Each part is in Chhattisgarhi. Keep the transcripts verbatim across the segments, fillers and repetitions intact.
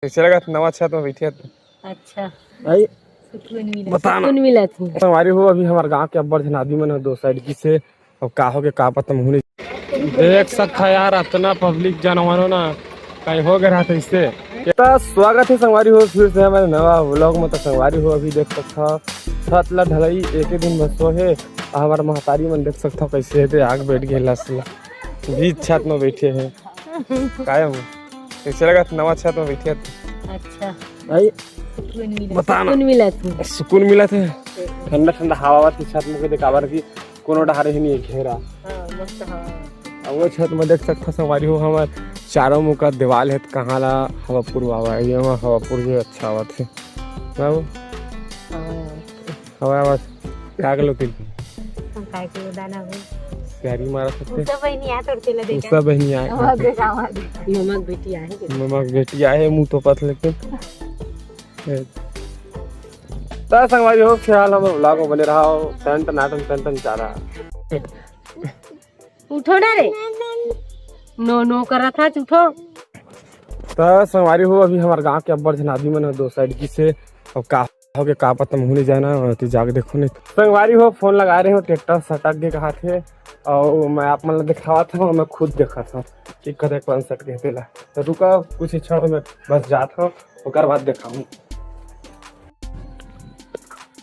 कइसे लगत नवा छत में बइठे हस? अच्छा। भाई, सुकून मिलत हे। संगवारी हो, अभी हमर गांव के अब्बड़ झन आदमी मन ह दो साइड गिस हे। अब का होगे, का पता, मुहूं नइ देख सकत हव यार, अतना पब्लिक जनवारो ना, कहीं होगे रहा था इससे। त स्वागत हे संगवारी हो फिर से हमर नवा व्लॉग में। त संगवारी हो, अभी देख सकत हव छत ला ढलई एके दिन बस होहे। हमर महतारी मन देख सकत हव कइसे हे, आग बइठ गे लस ला, बीच छत में बइठे हे। काय हो, कइसे लगत नवा छत में बइठे हस? अच्छा। भाई, सुकून मिलत हे। सुकून मिलत हे। ठंडा ठंडा हवा आवत हे छत में, देख काबर कि कोनो डहर हे नहीं घेरा। हाँ, मस्त हवा। अब वो छत में देख सकत हव संगवारी हो, हमर चारों मुहूं का दीवाल हे, त कहाँ ला हवा पुरवावा हे, ये हवा पुरवावा अच्छा आवत हे। बाबू? हाँ। हवा आवत। का कलो तिल? हम काय कलो दाना हो? प्यारी मारा सकते। उषा बहिनी आ तोर तेला देखा। उषा बहिनी आ। आवाज दे, आवाज दे। ममा के बेटी आहे के? ममा के बेटी आहे, मुंह तोपत लेकिन। त संगवारी हो, फिलहाल हम व्लॉग में बने रहा हो, टन टन आटन टन टन चारा। उठो ना रे। नो, नो करत हस, उठो। त संगवारी हो, अभी हमर गांव के अब्बड़ झन आदमी मन ह दो साइड गिस हे। अब का होगे, का पता, मुहूं नइ जाना, ओती जाके देखो नहीं। संगवारी हो, फोन लगाय रहे हो, ट्रैक्टर सटक गे कहत हे, अउ मैं आप मन ला देखावत हव, मैं खुद देखत हव कि कतेक पन सटके हे तेला। त रुका, कुछ ही क्षण में बस जात हव, ओकर बाद देखाहूं।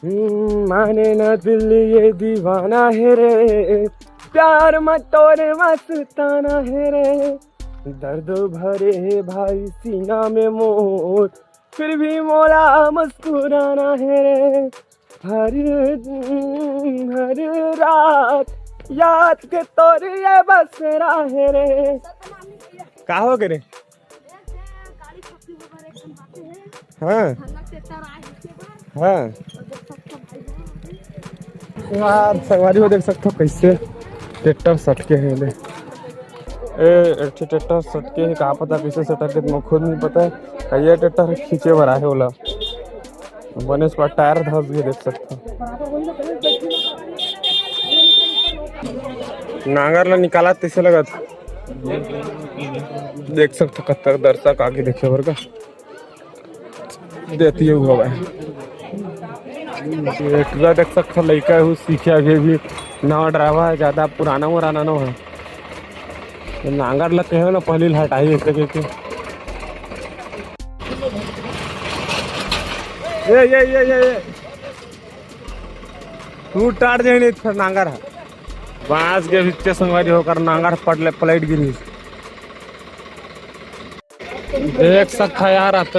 हम्म, माने ना दिल ये दीवाना हे रे, प्यार में तोरे मस्ताना हे रे, दर्द भरे हे भाई सीना में मोर, फिर भी मोला मुस्कुराना हे रे, हर दिन हर रात याद के तोर ये बसेरा हे रे। का होगे रे? हाँ। हाँ। यार, संगवारी हो देख सकत हव कइसे ट्रैक्टर सटके हे ले। ए, एक ठे ट्रैक्टर सटके हे, का पता कइसे सटक गे, मोला खुद नइ पता हे। ये ट्रैक्टर खींचे बर आहे ओला, बने से टायर धस गे, देख सकत हव। नांगर ला निकालत तइसे लगत। देख सकत हव, कतका दर्शक आगे देखे बर का। देती हूँ हवा। ट्रैक्टर देख सकत हव, लइका हे, सीखे, अभी अभी नवा ड्राइवर हे, ज्यादा पुराना उराना नो हे। नांगर ला कहे ना, पहली हटाई ऐसे करके। ये, ये, ये, ये, ये। टूट टाट जाही नहीं त फेर नांगर ह। बांस के भीतर संगवारी हो ओकर नांगर पट ले, पलट गिरी। देख सकत हव यार,